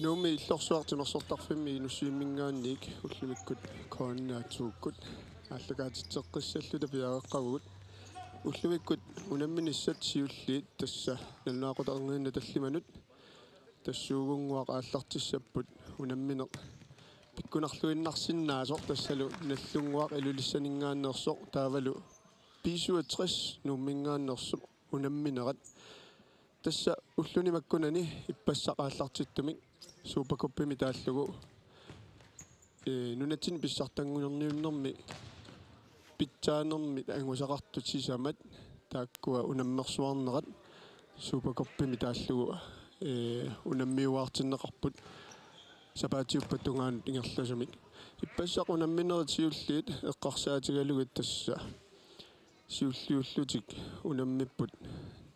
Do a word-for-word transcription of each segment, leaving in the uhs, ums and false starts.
Nuummi illorsuaq timersortarfimmi Inussivimminngaanniit ullumikkut K N R to-kkut aallakaatitseqqissalluta piareeqqavugut. Ullumikkut unamminissat siulliit tassa nalunaaqutaq erngiinnaq tallimanut tassuugunnguaq aallartissapput unammineq pikkunarluinnarsinnaasoq, tassalu Nagdlunguaq Ilulissaninngaanneersoq taavalu B syvogtres Nuumminngaanneersoq unamminerat. Tassa ulluni makkunani ippassaq aallartittumik Supercuppimi taallugu, ee, nunatsinni pissartanngorniunnermi pitsaanermit angusaqartut sisamat taakkua unammersuarnerat Supercuppimi taallugu, ee, unammiuaartinneqarput sapaatiuppat tungaanut ingerlasumik. Ippassaq unamminerit siulliit eqqarsaatigalugit tassa siulliullutik unammipput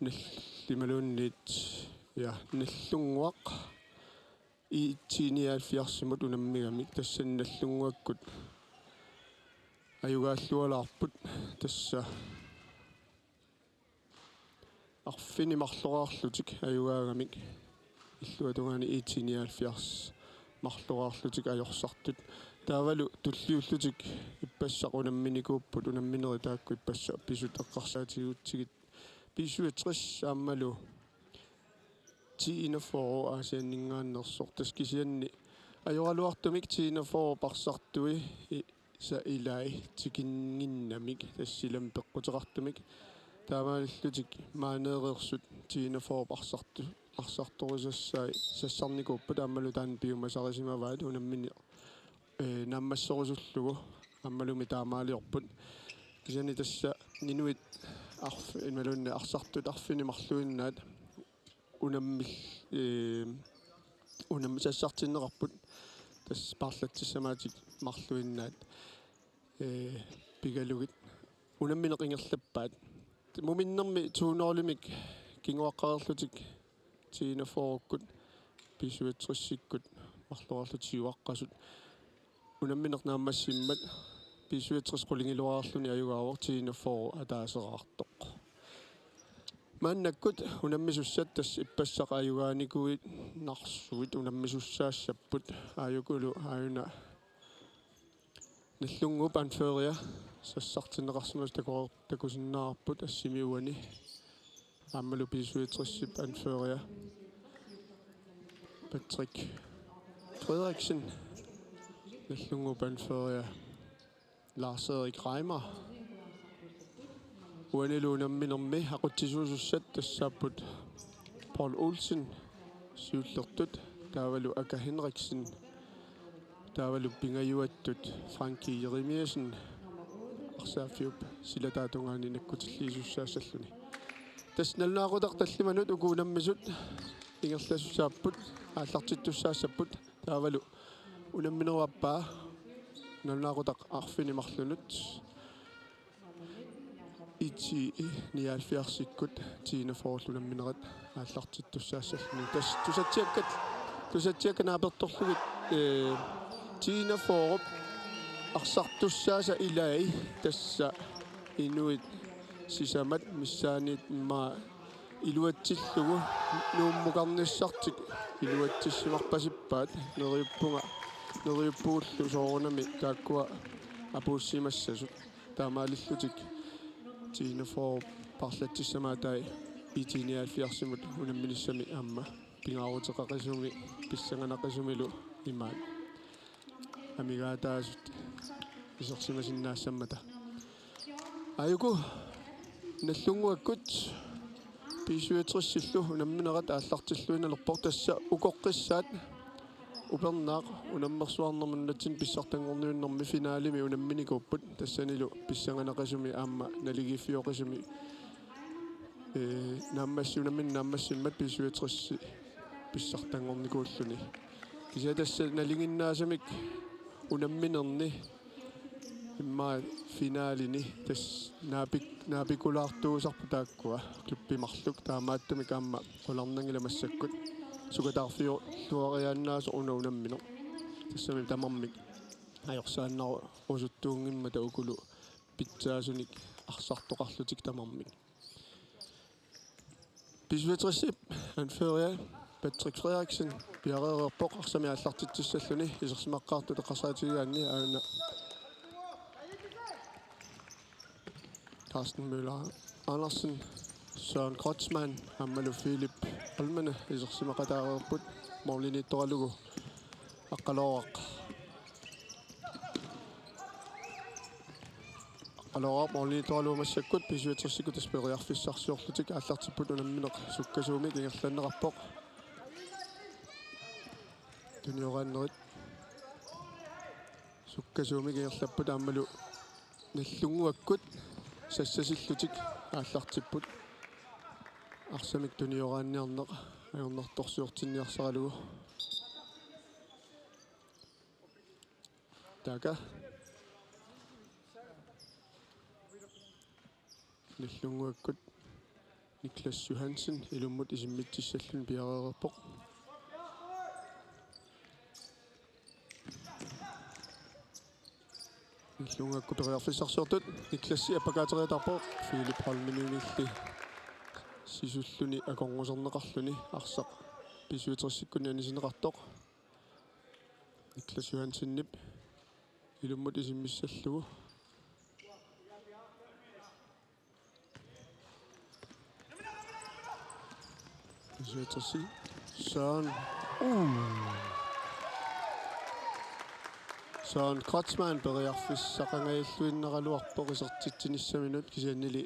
nall-, imaluunniit, ja, Nagdlunguaq I T nioghalvfjerdsimut unammigamik, tassani Nagdlunguakkut ajugaallualaarput, tassa arfineq-marloraarlutik ajugaagamik, illuatungaani I T nioghalvfjerds marloraarlutik ajorsartut. Taavalu tulliullutik ippassaq unamminikuupput, unamminerit taakku ippassaq pisut eqqarsaatigigutsigit B syvogtres aammalu T enogfyrre Aasianninngaanneersoq. Tassa kisianni ajoraluartumik T enogfyrre parsartui i-, sa ilai tikinnginnamik, tassa silami peqquteqartumik. Taamaalillutik maaneereersut T enogfyrre parsartu-, parsartorisassai sassarnikuupput aammalu taanna piumasarisimavaat unammineq, ee, naammasserusullugu aammalumi taamaaliorput. Kisianni tassa inuit arf-, imaluunniit arsartut arfineq-marluinnaat unammil-, ee, unammi-, sassartinneqarput, tassa paarlatsissamaatigut marluinnaat, ee, pigalugit unammineq ingerlappaat. Muminnermi to nul-imik kinguaqqareerlutik T enogfyrre-kkut B syvogtres-ikkut marloraarlutik siuaqqasut. Unammineq naammassimmat B syvogtres qulingiluaarluni ajugaavoq, T enogfyrre ataaseraartoq. Maannakkut unammisussat tassa ippassaq ajugaanikuinnarsuit unammisussaassapput, aajukulu aajuna Nagdlunguup anføreria sassartinneqarsimasoq tako-, takusinnaavarput assimi uani. Aammalu B syvogtres-ip anføreria Patrick Frederiksen, Nagdlunguup anføreria Lars-Erik Reimer. Uanilu unamminermi aqutsisuusussat tassaapput Paul Olsen siullertut, taavalu Aka Henriksen, taavalu pingajuattut Frankie Jeremiassen, arsaaffiup silataa tungaani nakkutilliisussaassalluni. Tassa nalunaaqutaq tallimanut uku unammisut ingerlasussaapput, aallartittussaassapput, taavalu unamminerup aappaa nalunaaqutaq arfineq-marlunut I T nioghalvfjerds-ikkut T enogfyrre-llu unamminerat aallartittussaassalluni. Tassa tusatsiakkat, tusatsiakkat naapertorlugit, ee, T enogfyrre-p arsartussaasa ilai tassa inuit sisamat missaanniit immaqa iluatsillugu Nuummukarnissartik iluatsissimarpasippaat, neriuppunga, neriuppugullu soorunami taakkua apuussimassasut. Taamaalillutik T enogfyrre paarlatsissamaataat I T nioghalvfjerds-imut unamminissami aamma pingaaruteqaqisumi pissanganaqisumilu imaat amigaataasut isersimasinnaassammata. Aajuku Nagdlunguakkut B syvogtres-illu unamminerat aallartilluinnalerpoq, tassa ukoqqissaat upernaaq unammersuarnermut nunatsinni pissartanngorniunnermi finalemi unamminikuupput, tassanilu pissanganaqisumi aamma naligiiffioqisumi, ee, naammassi-, unammineq naammassimmat B syvogtres pissartanngornikuulluni. Kisianni tassa nalinginnaasumik unamminerni immaqa finalini tassa naapik-, naapikulaartuusarput taakkua klubbit marluk, taamaattumik aamma qularnanngilaq massakkut sukataarfiulluariaannaasoq una unammineq. Tassami tamarmik ajorsaannarusuttuunngimmata ukulu pitsaasunik arsartoqarlutik tamarmik. B syvogtres-ip anføreria Patrick Frederiksen piareerpoq arsamik aallartitsissalluni, isersimaqqaartut eqqarsaatigigaanni aana Carsten Møller Andersen, Søren Kreutzmann aammalu Philip Holmene isersimaqataareerput, målimiittoralugu Aqqaluaq. Aqqaluaq målimiittoralugu massakkut B syvogtresikkut tassa periarfissarsiorlutik aallartipput, unammineq sukkasuumik ingerlanneqarpoq. Tunioraannerit sukkasuumik ingerlapput aammalu Nagdlunguakkut sassasillutik aallartipput. Arsamik tunioraanniarneq ajornartorsiortinniarsaralugu. Taava Nagdlunguakkut Niklas Johansen ilummut isimmitsissalluni piareerpoq. Nagdlunguakkut periarfissarsiortut, Niklas appakaateriataarpoq, Philip Holmenimilli sisulluni akornuserneqarluni arsaq B syvogtresikkunni anisinneqartoq. Niklas Johansenip ilummut isimmissallugu. B syvogtres. Søren. Uh. Søren Kreutzmann periarfissaqangajalluinnaraluarpoq isertitsinissaminut, kisiannili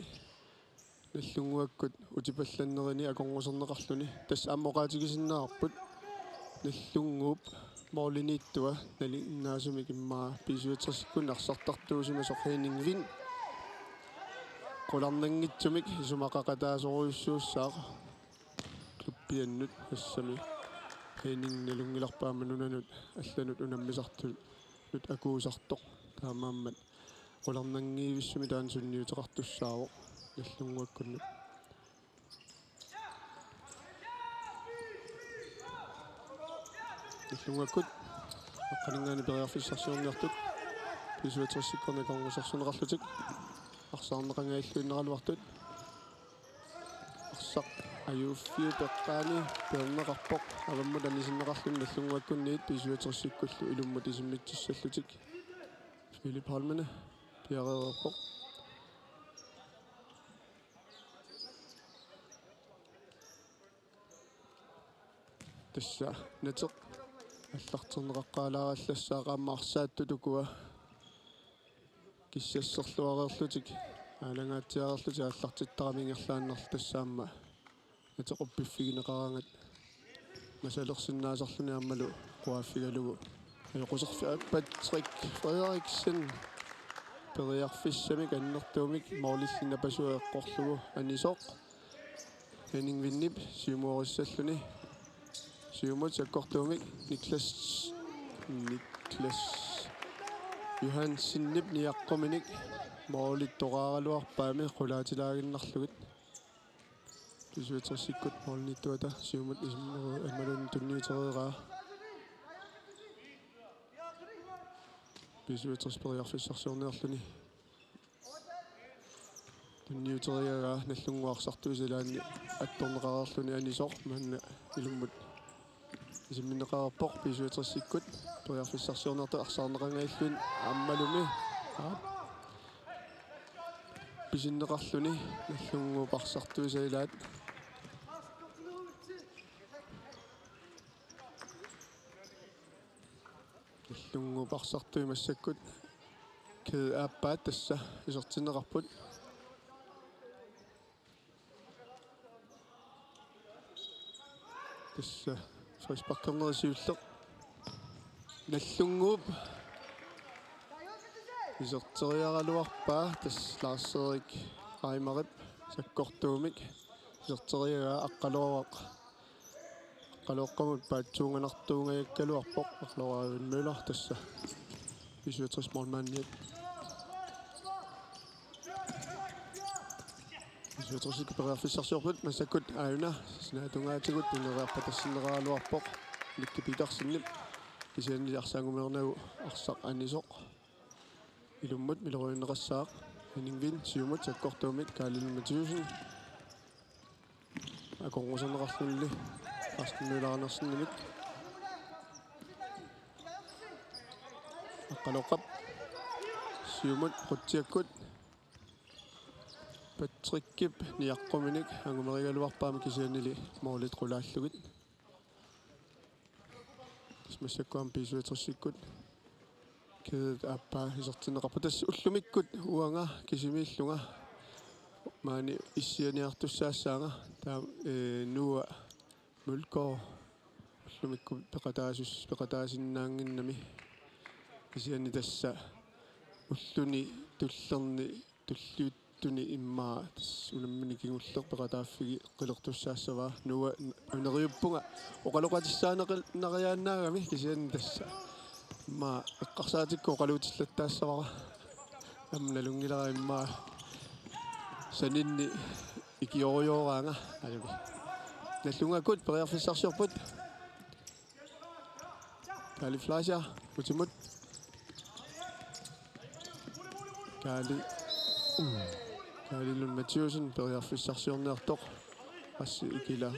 Nagdlunguakkut utipallannerini akornuserneqarluni. Tassa aamma oqaatigisinnaavarput Nagdlunguup målimiittua nalinginnaasumik immaqa B syvogtresikkunni arsartartuusimasoq Henning Wind qularnanngitsumik isumaqaqataasorujussuussaaq klubbiannut, tassami Henning nalunngilarput aamma nunanut allanut unammisartunut akuusartoq, taamaammat qularnanngivissumik taanna sunniuteqartussaavoq Nagdlunguakkunnut. Nagdlunguakkut aqqaninngaanniit periarfissarsiorniartut B syvogtresikkunni akornusersorneqarlutik arsaarneqangajalluinnaraluartut. Arsaq ajuuffiup eqqaani peerneqarpoq avammut anisinneqarluni Nagdlunguakkunniit B syvogtresikkullu ilummut isimmitsissallutik. Philip Holmene piareerpoq. Tassa Nateq aallarterneqaqqaalaarallassaaq, aamma arsaattut ukua kissasserluareerlutik aalangaatsiareerlutik aallartittaramik ingerlaannarlutik, tassa aamma Nateq uppiffigineqaraangat masalersinnaasarluni aammalu quaaffigalugu. Ajoquserfi-, Patrick Frederiksen periarfissamik annertuumik målilli napasua eqqorlugu anisoq. Henning Windip siumuerissalluni. Siumut sakkortuumik Niklas, Niklas Johansenip niaqquminik målit toqaraluarpaami qulaatilaaginnarlugit. B syvogtresikkut målimiittuata siumut isimmeru-, imaluunniit tunniutereeraa. B syvogtres periarfissarsiorniarluni. Tunniuteriaraa Nagdlunguup arsartuisa ilaanni attorneqareerluni anisoq, maanna ilummut isimminneqareerpoq. B syvogtresikkut periarfissarsiorniartut arsaarneqangajalluinnarluni aammalumi. Aap. Pisinneqarluni Nagdlunguup arsartuisa ilaat. Nagdlunguup arsartui massakkut kæde aappaat tassa isertinneqarput. Tassa frisparkerneri siulleq. Nagdlunguup iserteriaraluarpaa, tassa Lars-Erik Reimerip sakkortuumik iserteriaraa. Aqqaluaq. Aqqaluoqqamut paatsuunganartuungajakkaluarpoq Aqqaluaq Møller, tassa B syvogtres målmandiat. B syvogtres periarfissarsiorput massakkut aajuna sinaatungaatigut tuneriarpatassinneqaraluarpoq Nicky Petersenip, kisianni arsaanngumeernagu arsaq anisoq. Ilummut miloriunneqassaaq. Henning Wind siumut sakkortuumik Kaali Mathiassen. Akornuserneqarluni Carsten Møller Andersenimit. Aqqaluoqap. Siumut qutsiakkut. Patrickip niaqquminik angumerigaluarpaa aamma kisiannili målit qulaallugit. Tassa massakkut aamma B-syvogtresikkut kædet aappaa isertinneqarput. Tassa ullumikkut uanga kisimiillunga maani issianiartussaassaanga. Taava, ee, Noah Mølgaard ullumikkut peqataasus-, peqataasinnaannginnami, kisianni tassa ulluni tullerni tulliuttuni immaqa tassa unammineq kingulleq peqataaffigeqilertussaassavaa. Noah, neriuppunga oqaloqatissaaneqil-, neriaannaagami, kisianni tassa immaqa eqqarsaatikkut oqaluutillattaassavara. Aamma nalunngilara immaqa saninni ikiorujooraanga. Alugi. Nallunnguakkut periarfissarsiorput. Kaali Fleischer, utimut. Kaali, mm, Kaali Lund Mathiussen periarfissarsiorniartoq. Assi ikila.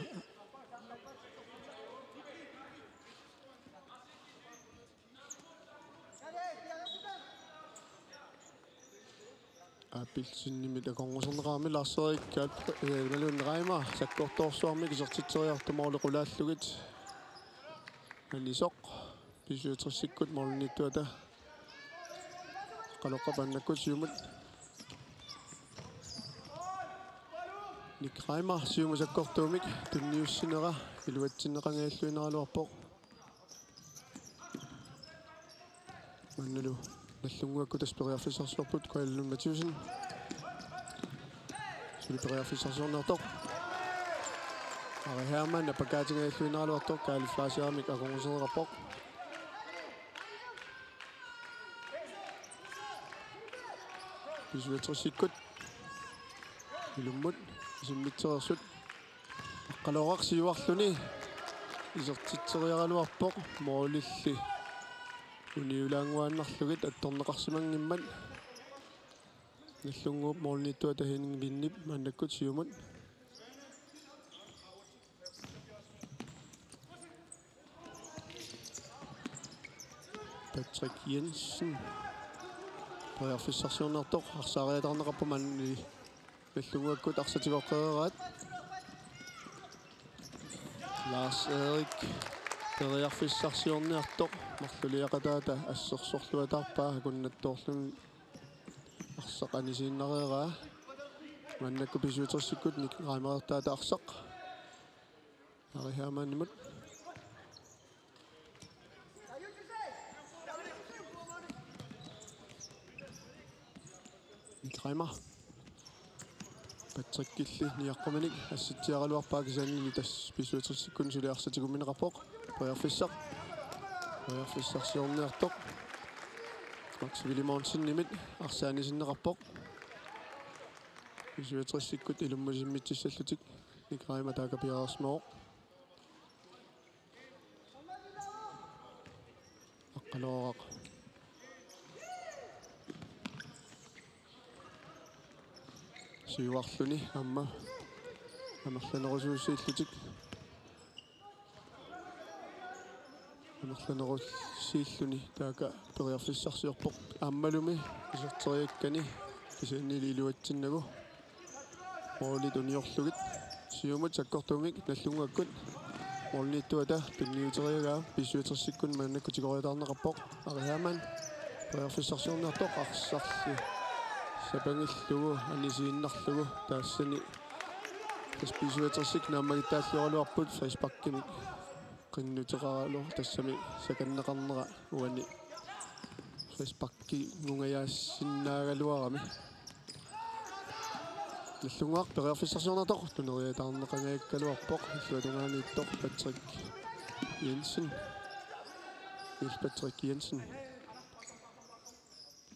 Abelsenimit akornuserneqarami Lars Erik, Kaal-, eh, imaluunniit Reimer sakkortoorsuarmik isertitseriartoq måli qulaallugit. Anisoq, B-syvogtresikkut målimiittuata. Aqqaluoqap maannakkut siumut. Nick Reimer siumut sakkortuumik tunniussinera iluatsinneqangajalluinnaraluarpoq. Maannalu Nallunnguakkut tassa periarfissarsiorput, Kaali Lund Mathiussen. Suli periarfissarsiorniartoq. Ari Hermann nappakaatingajalluinnaraluartoq, Kaali Fleischerimik akornuserneqarpoq. B-syvogtresikkut ilummut isimmitseriarsut. Aqqaluoqaq siuarluni isertitseriaraluarpoq, målilli uniulaannguaannarlugit attorneqarsimanngimmat. Nallunnguup målimiittuata Henning Vindip maannakkut siumut. Patrick Jensen. Periarfissarsiorniartoq, arsaariataarneqarpoq maani Nallunnguakkut arsaq tigoqqereeraat. Lars Erik periarfissarsiorniartoq, marluliaqataata assersorluataarpaa akunnattoorluni arsaq anisiinnareeraa. Maannakkut B-syvogtresikkut Nick Reimerertaata arsaq. Ari Hermannimut. Nick Reimer. Patrickilli niaqquminik assitsiaraluarpaa, kisiannili tassa B-syvogtresikkut suli arsaq tigummineqarpoq. Periarfissaq. Periarfissarsiorniartoq. Max Willy Monsenimit arsaq anisinneqarpoq. B-syvogtresikkut ilummut isimmitsissallutik. Nick Reimer taakku piareersimavoq. Aqqaluoqaq. Siuarluni aamma amerlanerusuussiillutik. Amerlanerussiilluni taakku periarfissarsiorpoq. Aammalumi iserteriakkani kisiannili iluatsinnagu. Målit uniorlugit. Siumut sakkortuumik Nallunnguakkut målimiittuata tunniuteriaraa. B-syvogtresikkut maannakkut tigoriataarneqarpoq. Ari Hermann. Periarfissarsiorniartoq, arsarli sapangillugu anisiinnarlugu. Taassani tassa B-syvogtresikkut naammagittaalluaraluarput frisparkimik qinnuteqaraluartoq, tassami sakanneqarnera uani frisparkinngungajaasinnaagaluarami. Nallunnguaq periarfissarsiorniartoq, tuneriataarneqangajakkaluarpoq, illuatungaaniittoq Patrick Jensen. Niels Patrick Jensen.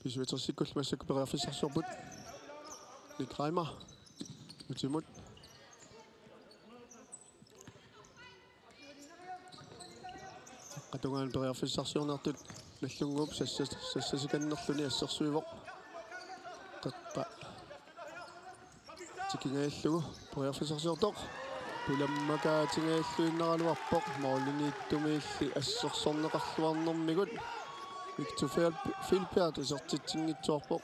B-syvogtresikkut massakkut periarfissarsiorput. Nick Reimer. Utimut. Qatungaan periarfissarsiorniartut Nallunnguup sassa-, sassasikannerluni assersuivoq. Qeqqa tikingajallugu periarfissarsiortoq. B Ulammakaatigalluinnaraluarpoq, målimiittumiilli assersorneqarluarnermigut. Victor Fel-, Felberg isertitsinngitsoorpoq.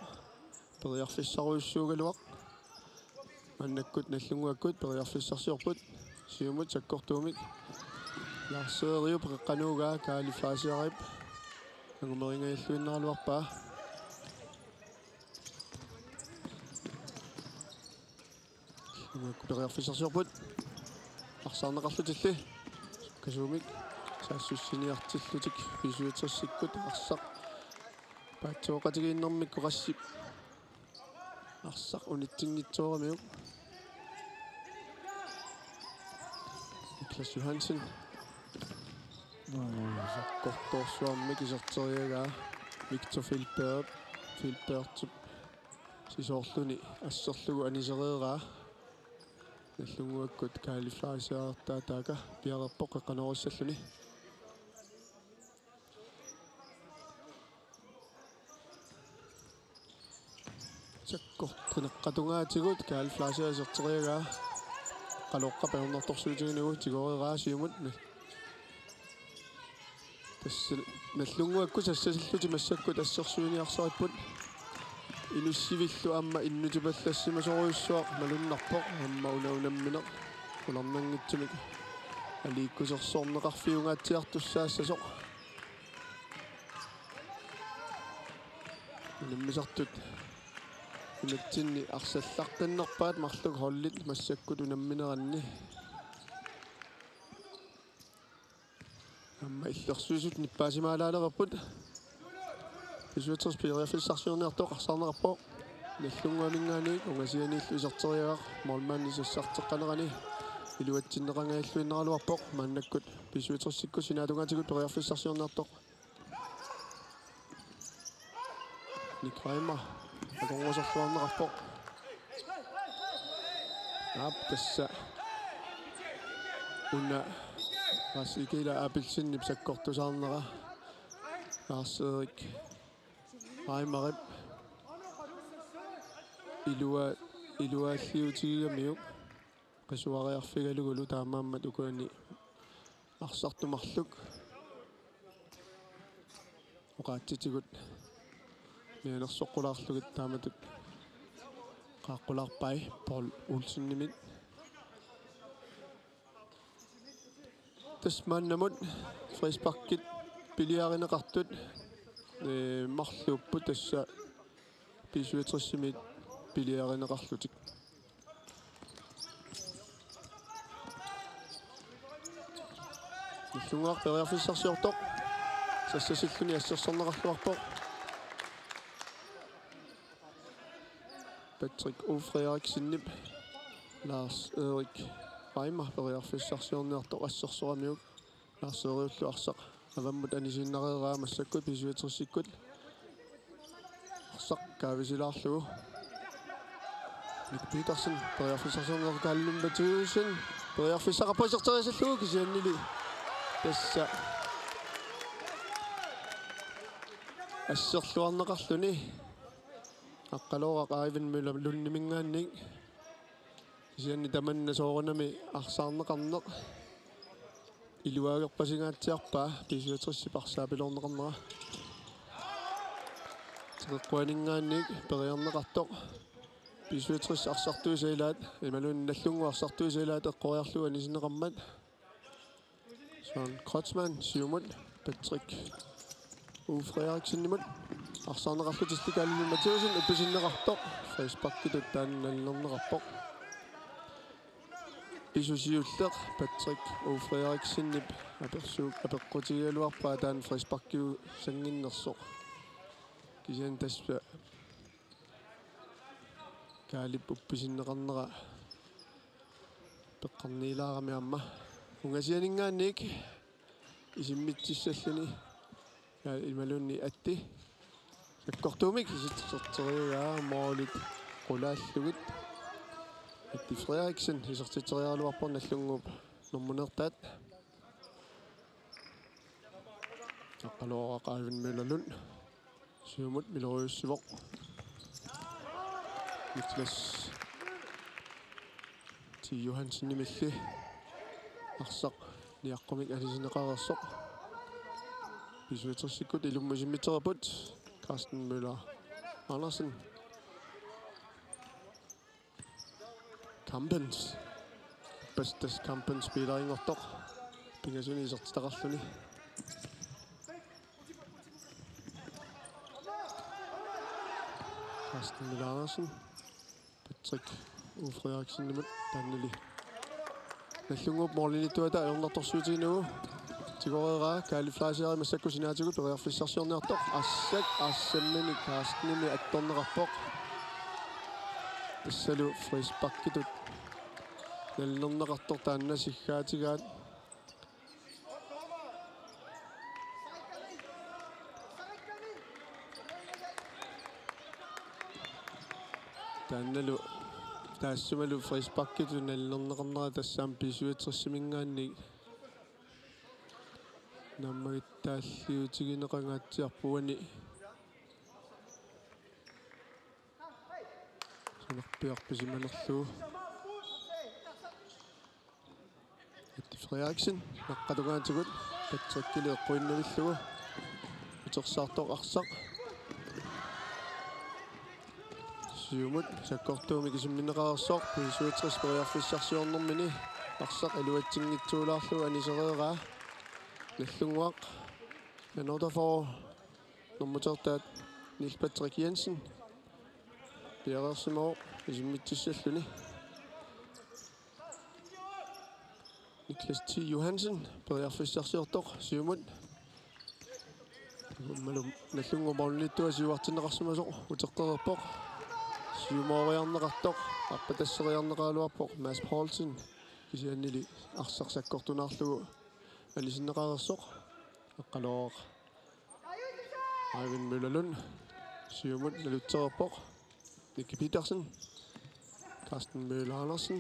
Periarfissarujussuugaluaq. Maannakkut Nagdlunguakkut periarfissarsiorput. Siumut sakkortuumik. Lars Eriup qeqqanooraa Kaali Fleischerip angumerigalluinnaraluarpaa. Nagdlunguakkut periarfissarsiorput. Arsaarneqarlutilli. Sukkasuumik saassussiniartillutik B syvogtresikkut arsaq. Paatsooqatigiinnermikkut qassit. Arsaq unitsinngitsooramiuk. Niklas Johansen. Sakkortoorsuarmik iserteriaraa Victor Felberg. Felbergip sisoorluni asserlugu anisereeraa. Nagdlunguakkut Kaali Fleischerip taava taakku piareerpoq qeqqanoorissalluni. Sakkortuneqatungaatigut Kaali Fleischer iserteriaraa. Qaloqqap ajornartorsiutiginagu tigoreeraa siumut. Tassa Nagdlunguakkut sassasillutik massakkut assersuiniarsaripput. Inussivillu aamma innutipallassimasorujussuaq malunnarpoq, aamma una unammineq qularnanngitsumik aliikkusersorneqarfiungaatsiartussaassasoq. Unammisartut nunatsinni arsallaqqinnerpaat marluk holdit massakkut unammineranni. Aamma illersuisut nippaasimaalaalereerput. B syvogtres periarfissarsiorniartoq arsaarneqarpoq. Nagdlunguaminngaanniit ungasianiillu iserteriagaq målmandi sassarteqqanerani iluatsinneqangajalluinnaraluarpoq. Maannakkut B syvogtresikkut sinaatungaatigut periarfissarsiorniartoq. Nick Reimer akornuserluarneqarpoq. Aap, tassa una Lars Ikila Abelsenip sakkortusaarnera. Lars Erik Reimerip ilua-, iluaalliutigigamiuk qisuariarfigalugulu taamaammat ukunani arsartut marluk oqaatsitigut mianersoqqulaarlugit taamatut qaaqqulaarpai Paul Olsenimit. Tassa maannamut frisparkit piliarineqartut, ee, marluupput tassa B syvogtresimiit piliarineqarlutik. Nagdlunguaq periarfissarsiortoq. Sassasilluni assersorneqarluarpoq. Patrick O. Frederiksenip Lars Erik Reimer periarfissarsiorniartoq assersoramiuk. Lars Eriullu arsaq avammut anisiinnareeraa massakkut B syvogtresikkut. Arsaq kaavisilaarlugu. Nick Petersen periarfissarsiorneq, Kaali Lund Mathiassen periarfissaqarpoq iserteriasallugu kisiannili tassa asserluarneqarluni. Aqqalooraq Eivind Møller Lundiminngaanniit. Kisianni tamanna soorunami arsaarneqarneq iluaagerpasingaatsiarpaa B syvogtresip arsaapiloorneqarnera. Teqeqquaninngaanniit periarneqartoq. B syvogtres arsartuisa ilaat, imaluunniit Nagdlunguaq arsartuisa ilaat eqqoriarlugu anisinneqarmat. Søren Kreutzmann siumut, Patrick O. Frederiksenimut. Arsaarneqarlutilli Kaali Lund Mathiassen uppisinneqartoq. Frisparkitut taanna nalilerneqarpoq. Pisut siulleq Patrick O. Frederiksenip apersuuk apeqqutigigaluarpaa taanna frisparkiusannginnersoq. Kisianni tassa Kaalip uppisinneqarnera peqqarniilaarami aamma. Ungasianinngaanniit isimmitsissalluni. Ja, imaluunniit Atti. Sakkortuumik iserteriaraa målit qulaallugit. Atti Frederiksen iserteriaraluarpoq Nagdlunguup normuneertaat. Aqqalooraq Eivind Møller Lund. Siumut miloriussivoq. Niklas T. Johansenimilli. Arsaq niaqqumik anisinneqareersoq. B-syvogtresikkut ilummut isimmitseripput. Carsten Møller Andersen. Kampens. Bedste kampspillerinngortoq. Pingasuni isertitaqarluni. Carsten Møller Andersen. Patrick Uffe Frederiksenimut taannali. Nagdlunguup målimiittuata ajornartorsiutigineruvoq. Tigoreeraa Kaali Fleischerip massakkut sinaatigut periarfissarsiorniartoq. Arsaq arsamminik Carstenimit attorneqarpoq. Tassalu frisparkitut nalilerneqartoq taanna siggaatigaat. Taannalu taassumalu frisparkitut nalilerneqarnera tassami B-syvogtresimingaanniit naammagittaalliutigineqangaatsiarpoq uani. Sunarpiaq pisimanerlugu. Atti Frederiksen, naqqata tungaatigut, Patrickili eqquinnarlugu. Utersaartoq arsaq. Siumut, sakkortuumik isimminneqareersoq, B-syvogtres periarfissarsiornermini, arsaq iluatsinngitsuulaarlugu anisereeraa. Nagdlunguaq, Jan otteogfyrre, nummer to-rtaat, Niels Patrick Jensen. Piareersimavoq isimmitsissalluni. Niklas T. Johansen, periarfissarsiortoq, siumut. Aammalu Nagdlunguup målimiittua siuartinneqarsimasoq uteqqereerpoq. Siumooriarneqartoq, arpatasseriarneqaraluarpoq, Mads Poulsen. Kisiannili arsaq sakkortunaarlugu anisinneqareersoq. Aqqalooq Eivind Møller Lund. Siumut nalutsereerpoq. Nicky Petersen. Carsten Møller Andersen.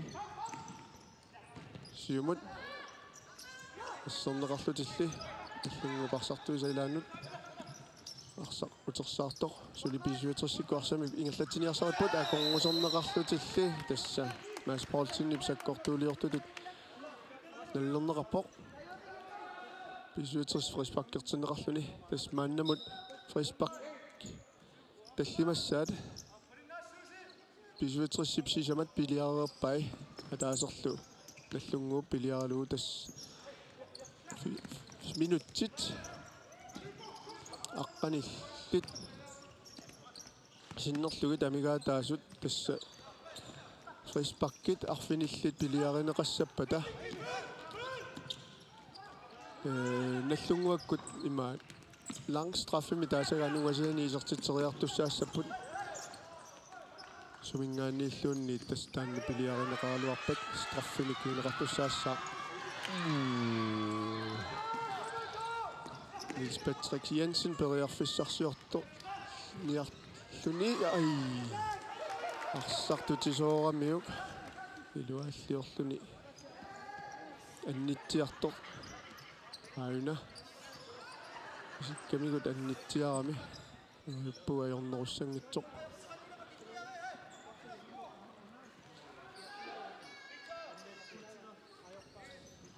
Siumut. Asserneqarlutilli. Nagdlunguup arsartuisa ilaannut. Arsaq utersaartoq. Suli B-syvogtresikkut arsamik ingerlatsiniarsaripput. Akornuserneqarlutilli. Tassa Mads Poulsenip sakkortuuliortutut nalilerneqarpoq. B-syvogtres frisparkertinneqarluni. Tassa maannamut frispark tallimassaat. B-syvogtresip sisamat piliareerpai. Ataaserlu Nagdlunguup piliaralugu tassa fi-, minutsit aqqanillit sinnerlugit amigaataasut tassa frisparkit arfinillit piliarineqassappata. Ee, Nagdlunguakkut ima lang straffemik taasagaanni ungasiani isertitseriartussaassapput. Suminngaanniilluunniit tassa taanna piliarineqaraluarpat straffemik kiineqartussaassaaq. Niels Patrick Jensen periarfissarsiortoq niarluni, ai. Arsaq tutisooramiuk iluaalliorluni annitsiartoq. Aajuna. Isikkamigut annitsiarami. Uippu ajornerussanngitsoq.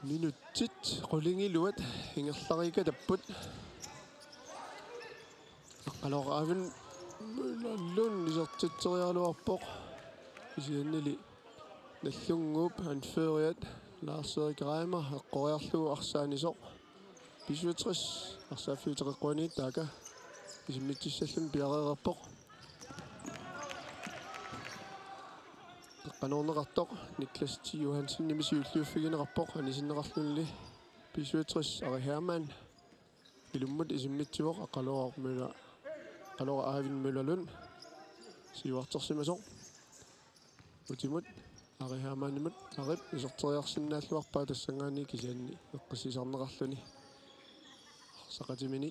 Minutsit qulingiluat ingerlariikatapput. Aqqalooq Eivind Møller Lund isertitseriaraluarpoq. Kisiannili Nagdlunguup anføreriat Lars Erik Reimer eqqoriarlugu arsaanisoq. B-syvogtres arsaaffiuteqeqquaniit taaka isimmitsissalluni piareerpoq. Eqqanoorneqartoq Niklas T. Johansenimit siulliuffigineqarpoq anisinneqarluni. B-syvogtres Ari Hermann ilummut isimmitsivoq Aqqalooq Møller, Aqqalooq Eivind Møller Lund siuartersimasoq. Utimut Ari Hermannimut, Arip iserteriarsinnaalluarpaa tassanngaanniit kisianni eqqissisarneqarluni. Arsaqatimini.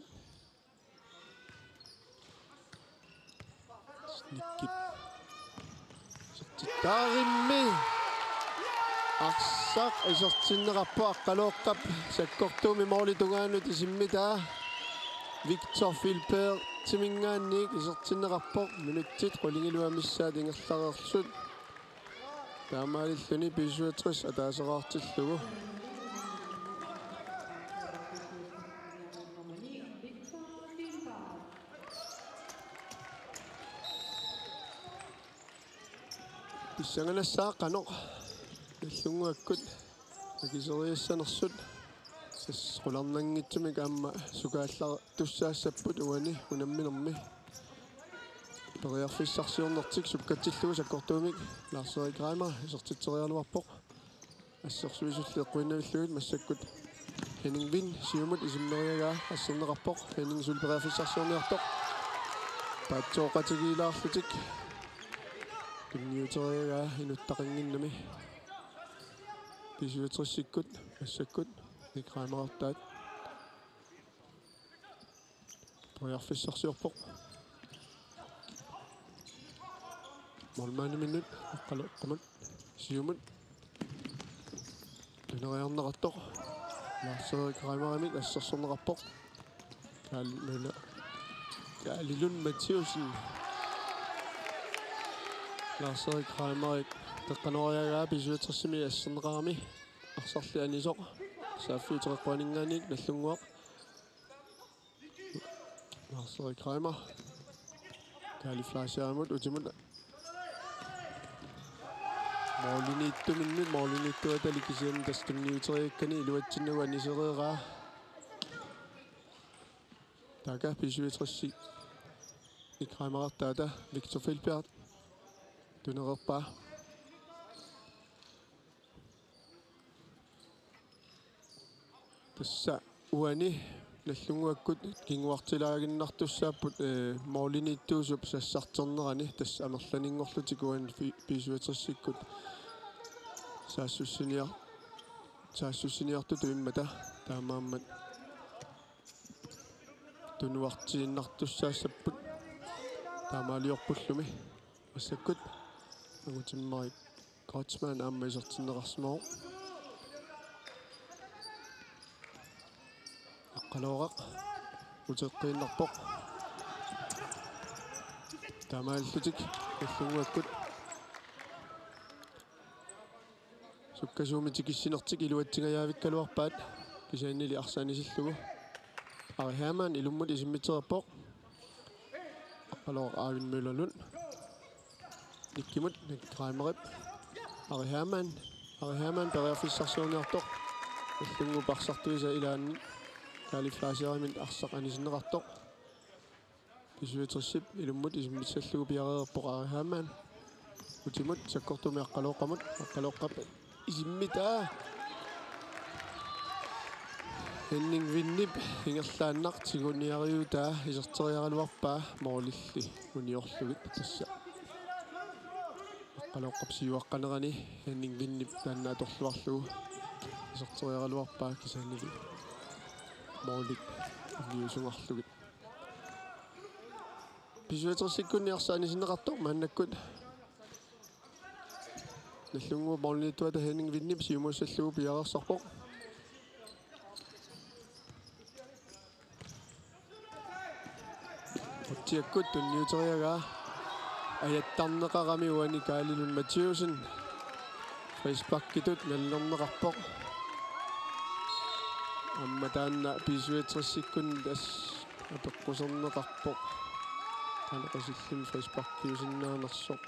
Nicky. Isertitaarimmi. Arsaq isertinneqarpoq Aqqalooqqap sakkortuumik målip tungaanut isimmitaa. Victor Filbertiminngaanniit isertinneqarpoq minutsit qulingiluat missaat ingerlareersut. Taamaalilluni B-syvogtres ataaseraartillugu. Pissanganassaaq qanoq Nagdlunguakkut akiseriassanersut. Tassa qularnanngitsumik aamma sukaallartussaassapput uani unamminermi. Periarfissarsiornertik sukkatillugu sakkortuumik Lars-Erik Reimer isertitseriaraluarpoq. Assersuisulli eqquinnavillugit massakkut Henning Vind siumut isimmeriagaa asserneqarpoq. Henning suli periarfissarsiorniartoq. Paatsooqatigiilaarlutik. Tunniuteriagaa inuttaqannginnami. B-syvogtresikkut massakkut Nick Reimerertaat. Periarfissarsiorpoq. Målmandiminnut Aqqaluoqqamut siumut. Tuneriarneqartoq. Lars-Erik Reimerimit assersorneqarpoq. Kaali Møller. Kaali Lund Mathiussen. Lars-Erik Reimerit qeqqanoriagaa B-syvogtresimi asserneqarami. Arsarli anisoq. Saaffiuteqeqquaninngaanniit Nagdlunguaq. Lars-Erik Reimer. Kaali Fleischerimut utimut. Målimiittuminnut, målimiittuatali kisianni tassa tunniuteriakkani iluatsinnagu anisereeraa. Taakku B-syvogtres-i Nick Reimerertaata Victor Feldbjerg tunereerpaa. Tassa uani Nagdlunguakkut kinguartilaaginnartussaapput, eh, målimiittuusup sassarternerani, tassa amerlanerunngorlutik uani B-, B-syvogtres-ikkut saassussiniar-, saassussiniartutut immata taamaammat tunuartiinnartussaassapput taamaaliorpullumi massakkut angutimmarik Kreutzmann aamma isertinneqarsimavoq. Aqqaluoqaq uteqqiinnarpoq. Taamaalillutik Nagdlunguakkut sukkasuumik tikissinertik iluatsingajavikkaluarpaat kisiannili arsaq anisillugu. Ari Hermann ilummut isimmiterpoq. Aqqaluoqaq Arvin Møller Lund. Nickimut, Nick Reimerip. Ari Hermann. Ari Hermann periarfissarsiorniartoq. Nagdlunguup arsartuisa ilaanni Kaali Fleischeriminnut arsaq anisinneqartoq. B-syvogtres-ip ilummut isimmissallugu piareerpoq Ari Hermann. Utimut sakkortuumik Aqqaluoqqamut. Aqqaluoqqap isimmitaa. Henning Vindip ingerlaannaq tiguniariutaa iserteriaraluarpaa målilli uniorlugit tassa. Aqqaluoqqap siuaqqanerani Henning Vindip taanna atorluarlugu iserteriaraluarpaa kisiannili målit uniusungarlugit. B-syvogtres-ikkunni arsaq anisinneqartoq maannakkut. Nagdlunguup målimiittuata Henning Vindip siumuussallugu piareersorpoq. Qutsiakkut tunniuteriagaa ajattarneqarami uani Kaali Lund Mathiussen. Frisparkitut nalilerneqarpoq. Aamma taanna B-syvogtres-ikkut tassa apeqquserneqarpoq. Qanoq qasillimi frisparkiusinnaanersoq.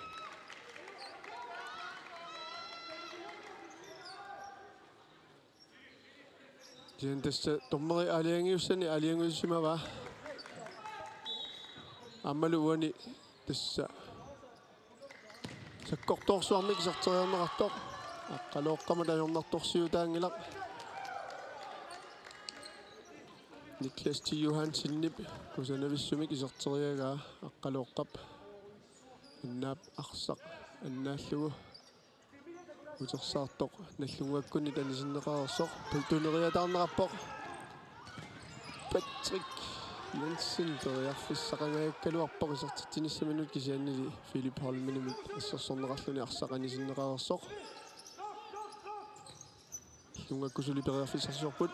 Kisianni tassa dommeri aalajangiussani aalajangiussimavaa. Aammalu uani tassa sakkortoorsuarmik iserteriarneqartoq. Aqqaluoqqamut ajornartorsiutaanngilaq. Niklas T. Johansenip kusanavissumik iserteriagaa Aqqaluoqqap annaap arsaq annaallugu. Utersaartoq Nagdlunguakkunnit anisinneqareersoq. Tu-, tuneriataarneqarpoq. Patrick Jensen periarfissaqangajakkaluarpoq isertitsinissaminnut kisiannili Philip Holmenimit assersorneqarluni arsaq anisinneqareersoq. Nagdlunguakkut suli periarfissarsiorput.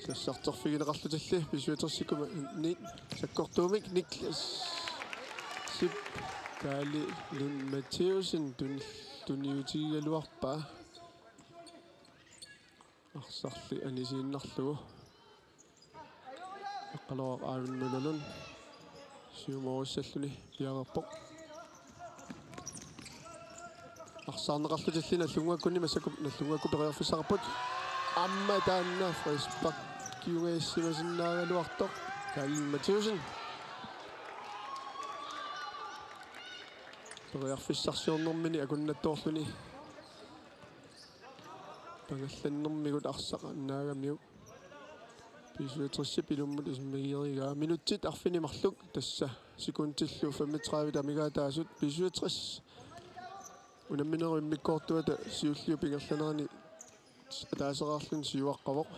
Sassarterfigineqarlutilli B-syvogtres-ikkut sakkortuumik Niklas Sip Kaali Lund Mathiussen tun-, tuniutigigaluarpaa arsarli anisiinnarlugu. Aqqaluaq Aavinnullu siumorissalluni piareerpoq. Arsaarneqarlutilli Nagdlunguakkunni, massakkut Nagdlunguakkut periarfissaqarput. Aamma taanna frisparkiungaassimasinnaagaluartoq Karl Mathiassen. Periarfissarsiornermini akunnattoorluni pangallannermigut arsaq annaagamiuk. B syvogtresip ilummut isimmigiigaa. Minutsit arfineq-marluk, tassa sekundillu femogtredive amigaataasut. B syvogtres unamminerup immikkoortuata siulliup ingerlanerani ataaseraarluni siuaqqavoq.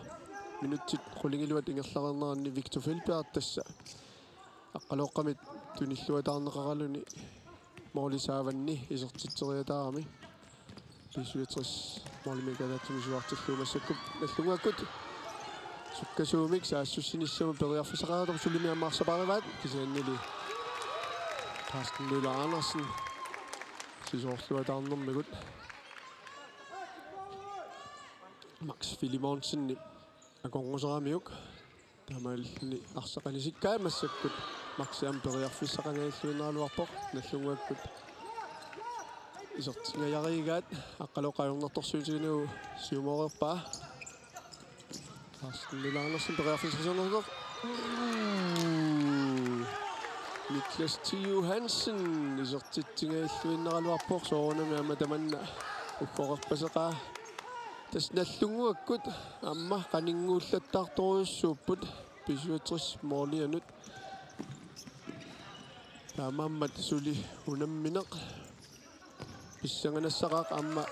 Minutsit qulingiluat ingerlareerneranni Victor Feldberg tassa Aqqaluoqqamit tunilluataarneqaraluni måli saavanni isertitseriataarami. B syvogtres målimik ataatsimiisuartillugu massakkut Nagdlunguakkut sukkasuumik saassussinissamut periarfissaqaraatut sulimi aamma arsapaarivaat, kisiannili Carsten Møller Andersen sisoorluataarnermigut Max Filemonsenip akornuseramiuk. Taamaalilluni arsaq anisikkaa massakkut Maxi aamma periarfissaqangajalluinnaraluarpoq Nagdlunguakkut. Isertingajariigaat Aqqaluoqap ajornartorsiutiginagu siumoorpaa. Carsten Møller Andersen periarfissarsiornersoq. Niklas T. Johansen isertitsingajalluinnaraluarpoq, soorunami aamma tamanna uggorerpaseqaa. Tassa Nagdlunguakkut aamma qaninnguullattaartorujussuupput B syvogtres målianut. Taamaammat suli unammineq pissanganassaqaaq, aamma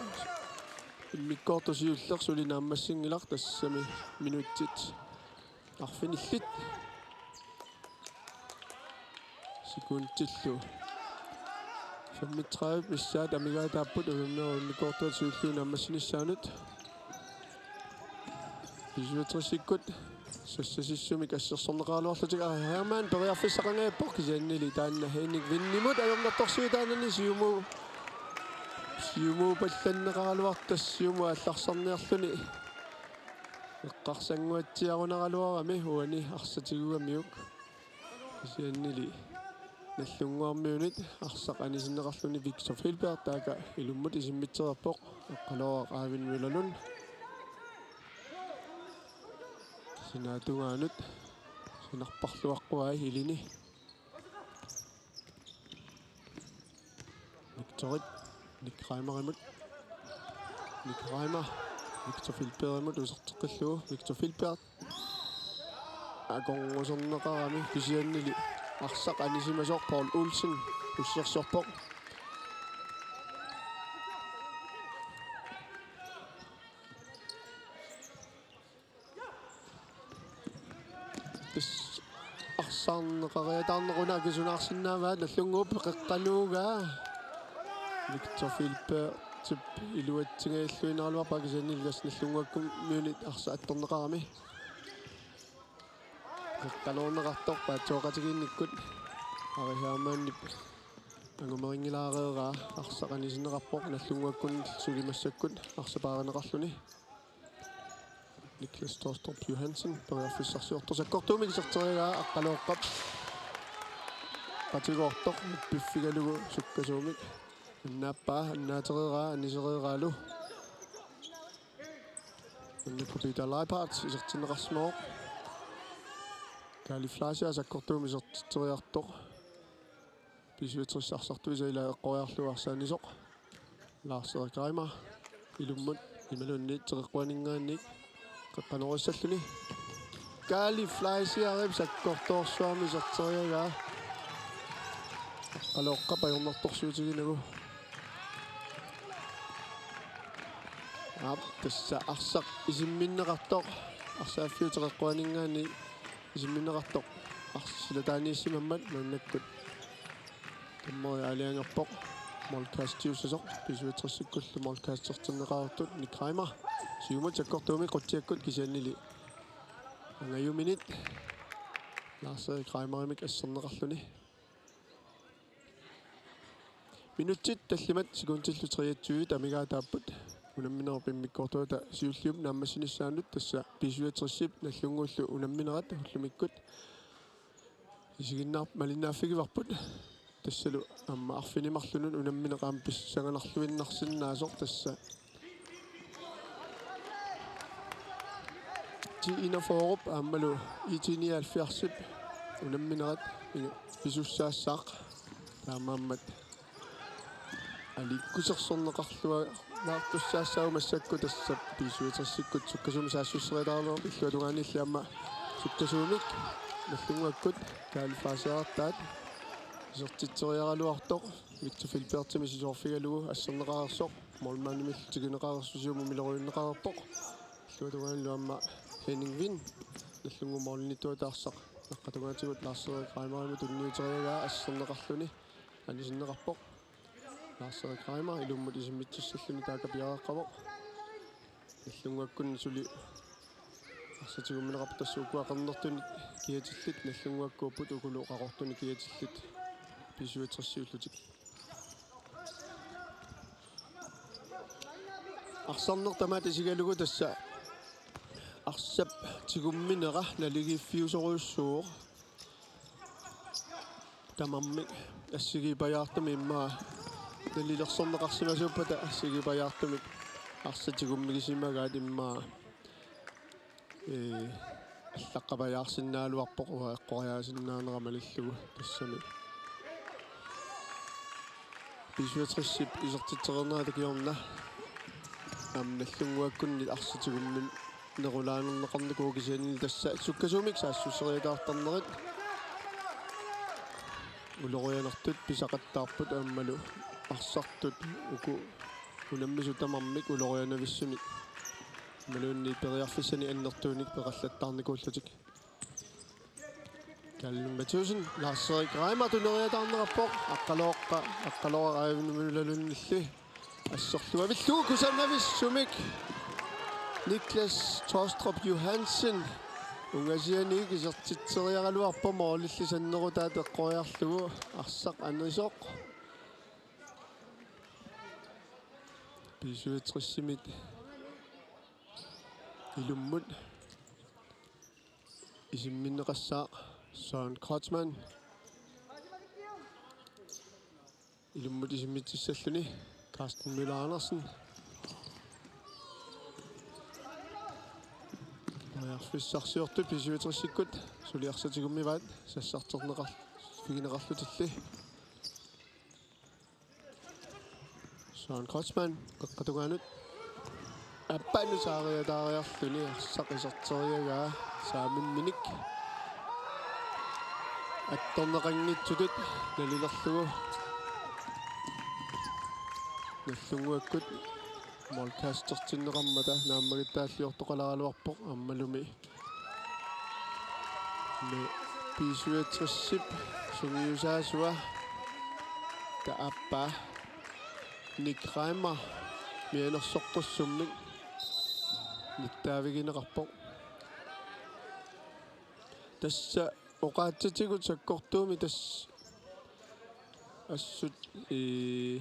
immikkoortoq siulleq suli naammassinngilaq, tassami minutsit arfinillit. Sekundillu femogtredive missaat amigaataapput unamminerup immikkoortuata siulliup naammassinissaanut. B syvogtresikkut sassasissumik assersorneqaraluarlutik. Aa, Hermann periarfissaqangajappoq, kisiannili taanna Henrik Vindimut ajornartorsiutaanani siumu-, siumuupallanneqaraluartoq, siumut aallarsarniarluni eqqarsannguatsiarunaraluarami, uani arsaq tigugamiuk. Kisiannili Nagdlunguarmiunit arsaq anisinneqarluni Victor Feldberg, taakku ilummut isimmitseriarpoq, Aqqaluaq Aavind Møllerlund. Sinaatungaanut sinarparluaqquai ilini. Victorit Nick Reimerimut. Nick Reimer Victor Feldbergimut userteqqillugu. Victor Feldberg akornuserneqarami, kisiannili arsaq anisimasoq Paul Olsen ussersorpoq. Tassa arsaarneqariataarneq una akisunaarsinnaavaat, Nagdlunguup qeqqanooraa. Victor Feldbergip iluatsingajalluinnaraluarpaa, kisiannili tassa Nagdlunguakkumiunit arsaq attorneqarami. Qeqqanoorneqartoq paatsooqatigiinnikkut Ari Hermannip angumerinngilaareeraa, arsaq anisinneqarpoq Nagdlunguakkunillu suli massakkut arsapaarineqarluni. Niklas Taastrup Johansen periarfissarsiortoq sakkortuumik iserteriaraa Aqqaluoqqap qatigoortoq piffigalugu sukkasuumik annaappaa, annaatereeraa, anisereeraalu. Maannakkut Peter Leiphardt isertinneqarsimavoq. Kaali Fleischer sakkortuumik isertitseriartoq. B syvogtres arsartuisa ilaa eqqoriarlugu arsaannisoq. Lars Erik Reimer ilummut imaluunniit teqeqquaninngaanniit qeqqanoorissalluni. Kaali Fleischerip sakkortoorsuarmik iserteriaraa Aqqaluoqqap ajornartorsiutiginagu. Aap, tassa arsaq isimminneqartoq. Arsaaffiup teqeqquaninngaanniit isimminneqartoq. Arsaq silataaniissimammat maannakkut dommeri aalajangerpoq. Målkastiussasoq, B syvogtresikkullu målkastertinneqartut Nick Reimer. Siumut sakkortuumik qutsiakkut kisiannili angajuminit Lars Erik Reimerimik asserneqarluni. Minutsit tallimat sekundillu treogtyve amigaataapput unamminerup immikkoortuata siulliup naammassinissaanut, tassa B syvogtresip Nagdlunguullu unamminerat ullumikkut. isiginnaar-, malinnaaffigivarput. Tassalu aamma arfineq-marlunut unammineq aamma pissanganarluinnarsinnaasoq tassa. T enogfyrre aammalu I T nioghalvfjerds unamminerat iga-, pisussaassaaq. Taamaammat aliikkusersorneqarluartussaassaagut massakkut tassa B-syvogtresikkut sukkasuumik saassusseriataarneq illuatungaaniilli aamma sukkasuumik Nagdlunguakkut Kaali Faseertaat isertitseriaraluartoq Victor Filbertsimik sisoorfigalugu asserneqareersoq målmandimillu tikineqareersoq siumut miloriunneqareerpoq. Illuatungaaniillu aamma Henning Wind Nagdlunguup målimiittuata arsaq naqqatungaatigut Lars-Erik Reimerimut tunniuteriaraa asserneqarluni anisinneqarpoq. Lars-Erik Reimer ilummut isimmitsissalluni taakku piareeqqavoq. Nagdlunguakkunni suli arsaq tigummineqarpoq tassa uku akornannertunik kiatillit Nagdlunguakkuupput ukulu qaqortunik kiatillit B-syvogtres ullutik. Arsarneq tamaat isigalugu tassa arsap tigumminera naligiiffiusorujussuuvoq. Tamarmik assigiipajaartumik immaqa nalilersorneqarsimasuuppata assigiipajaartumik arsaq tigummigisimagaat immaqa, ee, allaqqapajaarsinnaagaluarpoq uanga eqqoriaasinnaanera malillugu tassami. B-syvogtresip isertitsereernerata kingorna aamma Nagdlunguakkunni arsaq tigumminerulaanerneqarnikuuvoq kisianni tassa sukkasuumik saassusseriataartarnerit ulorianartut pisaqattaarput aammalu arsartut uku unammisut tamarmik ulorianavissunik imaluunniit periarfissanik annertuunik peqallattaarnikuullutik. Callum Mathisen, Lars-Erik Reimer tunniuteriataarnerarpoq, Aqqalooqa, Aqqalooqa Reimer nulalunnilli asserluavillugu kusanavissumik Niklas Tostrup Johansen ungasianiit isertitseriaraluarpoq målilli sannerutaat eqqoriarlugu arsaq anisoq. B-syvogtresimit ilummut isimminneqassaaq Søren Kreutzmann. Ilummut isimmitsissalluni Carsten Møller Andersen. Periarfissarsiortut B-syvogtresikkut suli arsaq tigummivaat sassarterneqar-, -figineqarlutilli. Søren Kreutzmann, qeqqata tungaanut. Aappaanut saariataariarluni arsaq iserteriaraa saamimminik. Attorneqanngitsutut nalilerlugu. Nagdlunguakkut målkastertinneqarmata naammagittaalliortoqalaaraluarpoq aammalumi. Med B-syvogtresip sungiusaasua taava aappaa Nick Reimer mianersoqqussummik nittaavigineqarpoq. Tassa oqaatsitigut sakkortuumik tassa assut, ee,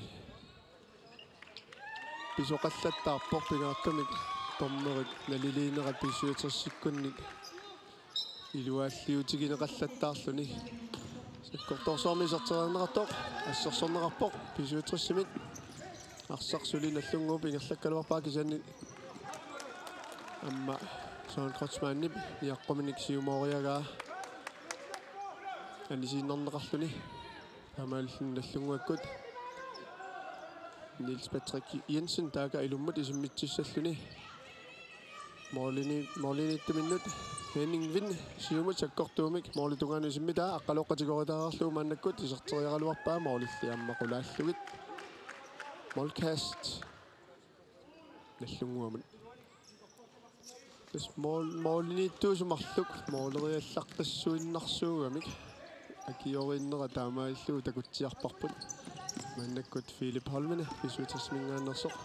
pisoqallattaarpoq pingaartumik dommerit naliliinerat B-syvogtresikkunni iluaalliutigineqallattaarluni. Sakkortoorsuarmik isertereerneqartoq assersorneqarpoq B-syvogtresimit. Arsaq suli Nagdlunguup ingerlakkaluarpaa kisianni aamma Søren Kreutzmannip niaqquminik siumooriagaa anisiinnarneqarluni. Taamaalilluni Nagdlunguakkut Niels Patrick Jensen taakku ilummut isimmitsissalluni. Målini-, målimiittuminnut Henning Wind siumut sakkortuumik målip tungaanut isimmitaa Aqqalooq qatigoritaarlugu maannakkut iserteriaraluarpaa målilli aamma qulaallugit. Målkast Nagdlunguamut. Tassa mål-, målimiittuusut marluk måleriallaqqissuinnarsuugamik akioriinnera taamaalillugu takutsiarparput. Maannakkut Philip Holmene B-syvogtresiminngaanneersoq.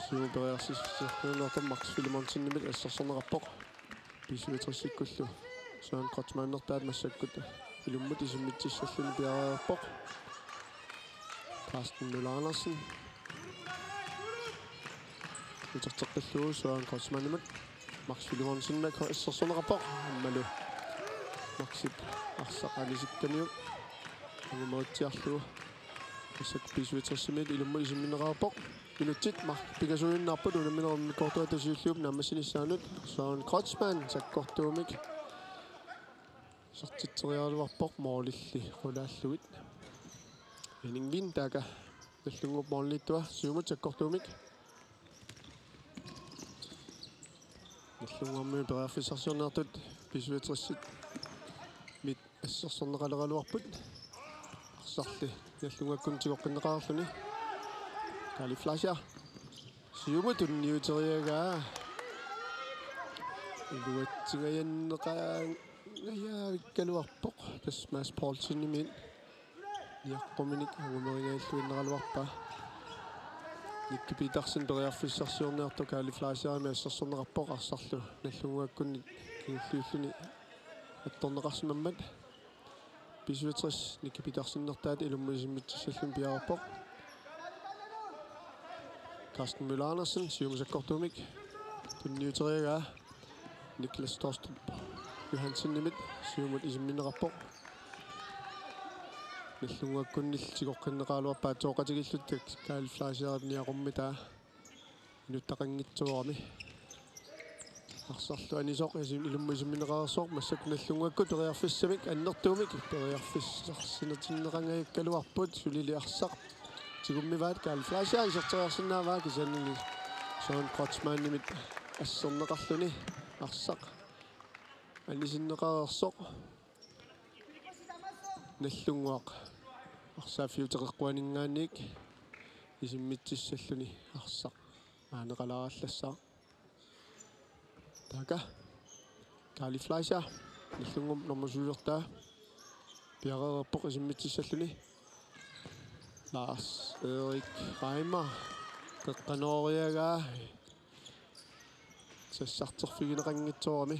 Siumut periarfissarsiornersoq Max Filemonsenimit assersorneqarpoq. B-syvogtresikkullu Søren Kreutzmannertaat massakkut ilummut isimmitsissalluni piareerpoq. Carsten Møller Andersen. Uterteqqillugu Søren Kreutzmannimut. Max Filemonsenimit assersorneqarpoq. Aammalu Maxip arsaq anisikkamiuk angumeritsiarlugu. Massakkut B-syvogtresimiit ilummut isimminneqarpoq. Minutsit marluk pingasuinnarput unamminerup immikkoortuata siulliup naammassinissaanut. Søren Kreutzmann sakkortuumik isertitseriaraluarpoq målilli qulaallugit. Henning Wind taakku Nagdlunguup måliliittua siumut sakkortuumik. Nagdlunguarmiut periarfissarsiorniartut B-syvogtresit assersorneqaleraluarput. Arsarli Nagdlunguakkut tigoqqinneqarluni. Kaali Fleischer. Siumut tunniuteriaraa. Iluatsingajanneqangajavikkaluarpoq. Tassa Mads Poulsenimit niaqquminik angumeringajalluinnaraluarpaa. Nicky Petersen periarfissarsiorniartoq Kaali Fleischerimit assersorneqarpoq arsarlu Nagdlunguakkunni kingulliulluni attorneqarsimammat. B-syvogtres Nicky Petersenertaat ilummut isimmitsissalluni piareerpoq. Carsten Møller Andersen siumut sakkortuumik tunniuteriaraa. Niklas Torstrup Johansenimit siumut isimminneqarpoq. Nagdlunguakkunnillu tigoqqinneqaraluarpaa atsooqatigiillutik Kaali Fleischerip niaqummitaa inuttaqanngitsoorami. Arsarlu anisoq isim-, ilummut isimminneqareersoq massakkut Nagdlunguakkut periarfissamik annertuumik periarfissarsitinneqangajakkaluarput sulili arsaq tigummivaat. Kaali Fleischer iserteriarsinnaavaa kisiannili Søren Kreutzmannimit asserneqarluni arsaq anisinneqareersoq. Nagdlunguaq arsaaffiuteqeqquaninngaanniit isimmitsissalluni arsaq aaneqalaarallassaaq. Taakku Kaali Fleischer Nagdlunguup nummer syv-ertaa piareerpoq isimmitsissalluni. Lars Erik Reimer qeqqanooriaraa sassarterfigineqanngitsoorami.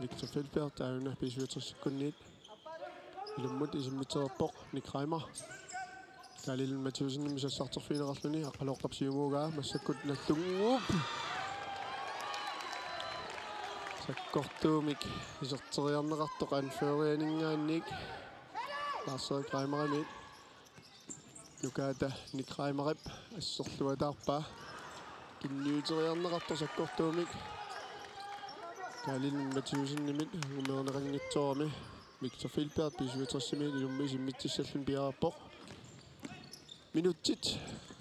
Victor Feldberg taanna B-syvogtresikkunniit ilummut isimmitsisarpoq Nick Reimer. Kaali Lund Mathæusenimit sassarterfigineqarluni Aqqalooqqap siumuugaa massakkut Nagdlunguup sakkortuumik iserteriarneqartoq anførerianinngaanniit Lars Erik Reimerimiit. Nukaata Nick Reimerip asserluataarpaa tunniuteriarneqartoq sakkortuumik. Kaali Lund Mathæusenimit angumerineqanngitsoorami. Victor Feldberg B-syvogtresimiit ilummut isimmitsissalluni piareerpoq. Minutsit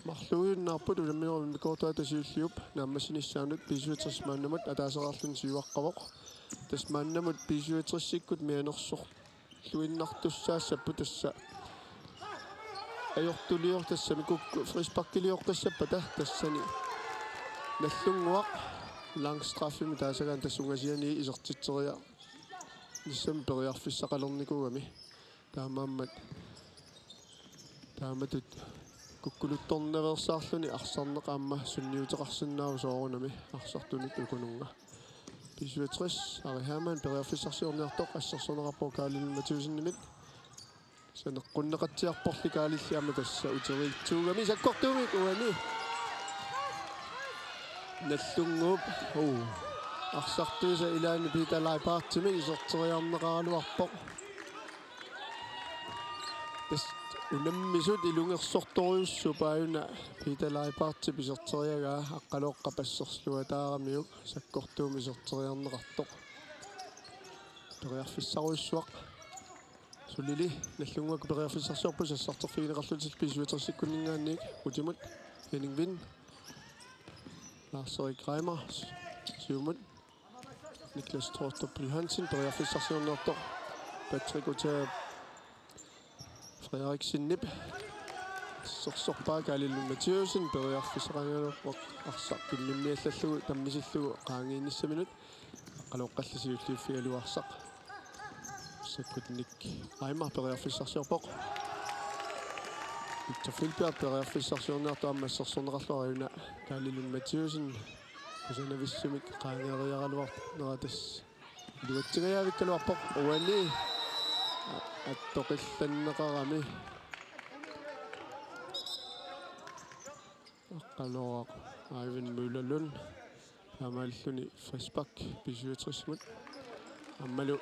marluuinnarput unamminerup immikkoortuata siulliup naammassinissaanut. B-syvogtres maannamut ataaseqarluni siuaqqavoq. Tassa maannamut B-syvogtresikkut mianersorluinnartussaassapput tassa ajortulior-, tassami kukku frisparkilioqqissappata tassani Nagdlunguaq langstraffimik taasagaanni tassa ungasianiit isertitseriarnissamut periarfissaqalernikuugami. Taamaammat taamatut kukkuluttornaveersaarluni arsarneq aamma sunniuteqarsinnaavoq soorunami arsartunut ukununnga. B-syvogtres Ari Hermann periarfissarsiorniartoq assersorneqarpoq Kaali Lund Mathæusenimit. Saneqqunneqatsiarporli Kaalilli aamma tassa uteriitsuugami sakkortuumik uani. Nagdlunguup, uu, arsartuisa ilaanni Peter Leibartsimik iserteriarneqaraluarpoq. Tassa unammisut ilungersortorujussuupput aajuna Peter Leibartip iserteriaraa Aqqalooqqap asserluataaramiuk sakkortuumik iserteriarneqartoq. Periarfissarujussuaq. Sulili Nagdlunguakkut periarfissarsiorput sassarterfigineqarlutik B-syvogtresikkunninngaanniit. Utimut Henning Wind. Lars Erik Reimer. Siumut Niklas Torstrup Johansen periarfissarsiorniartoq. Patrick Otager Frederiksenip assersorpaa Kaali Lund Mathæusen periarfissaqanngilaq arsaq kimmimmiallallugu tammisillugu qaangiinnissaminut. Aqqalooqqalli siulliuffigalugu arsaq. Massakkut Nick Reimer periarfissarsiorpoq. Victor Feldberg periarfissarsiorniartoq aamma assersorneqarlugu aajuna Kaali Lund Mathæusen kusanavissumik qaangeeriaraluarnera tassa iluatsingajavikkaluarpoq uani attoqillanneqarami. Aqqalooq Eivind Møller Lund Taamaalilluni frispark B syvogtres-imut. Aammalu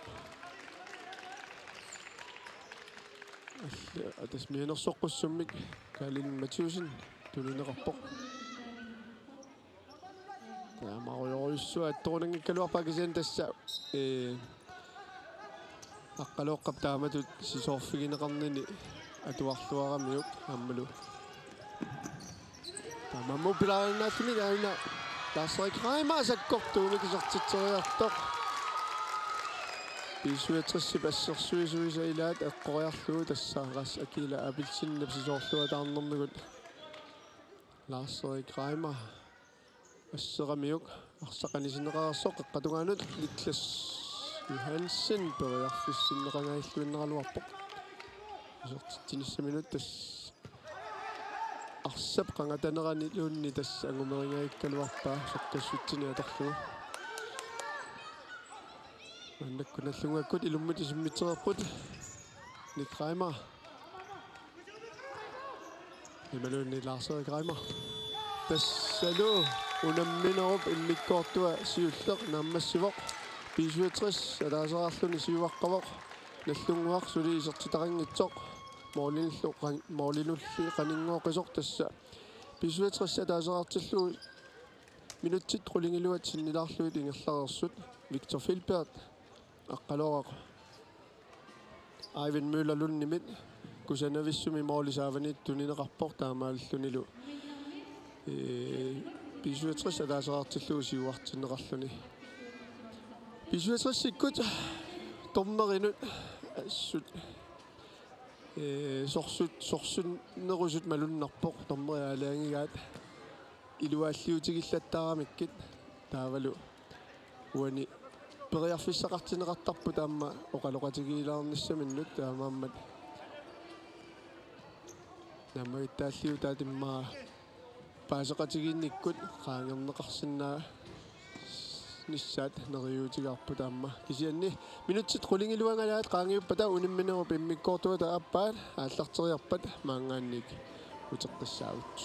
alla-, tassa mianersoqqussummik Kaalin Mathiussen tunineqarpoq. Taamaaliorujussuaq attorunanngikkaluarpaa kisianni tassa, ee, Aqqalooqqap taamatut sisoorfigineqarnini atuarluaramiuk aammalu. Taamaammat pilaariinnaalluni taanna Lars-Erik Reimer sakkortuumik isertitseriartoq. B syvogtres-ip assersuisuisa ilaat eqqoriarlugu tassa Ras Akila Abelsenip sisoorluataarnermigut. Lars-Erik Reimer asseramiuk arsaq anisinneqarsoq qeqqata tungaanut Niklas Johansen periarfissinneqangajalluinnaraluarpoq. Isertitsinissaminut tassa arsap qangataneraniluunniit tassa angumeringajaluarpaa sakkassutsini atorlugu. Maannakkut Nagdlunguakkut ilummut isimmitseriarput. Nick Reimer. Imaluunniit Lars-Erik Reimer. Tassalu unamminerup immikkoortua siulleq naammassivoq. B syvogtres ataaseqarluni siuaqqavoq. Nagdlunguaq suli isertitaqanngitsoq. Målinillu qan-, målinulli qaninngooqisoq tassa. B syvogtres ataaseqartillugu minutsit qulingiluat sinnilaarlugit ingerlareersut. Victor Filbert Aqqalooq Eivind Møller Lundimit kusanavissumik måli saavani tunineqarpoq taamaalillunilu, ee, B syvogtres ataaseqartillugu siuartinneqarluni. B syvogtres-ikkut dommerinut assut, ee, sorsut, sorsunnerusut malunnarpoq dommerit aalajangigaat iluaalliutigillattaaramikkit taavalu uani periarfissaqartinneqartarput aamma oqaloqatigiilaarnissaminnut taamaammat naammagittaalliutaat immaqa paaseqatigiinnikkut qaangerneqarsinnaanissaat neriuutigaarput aamma. Kisianni minutsit qulingiluangalaat qaangiuppata unamminerup immikkoortuata aappaa aallarteriarpat maanngaanniit uteqqissaagut.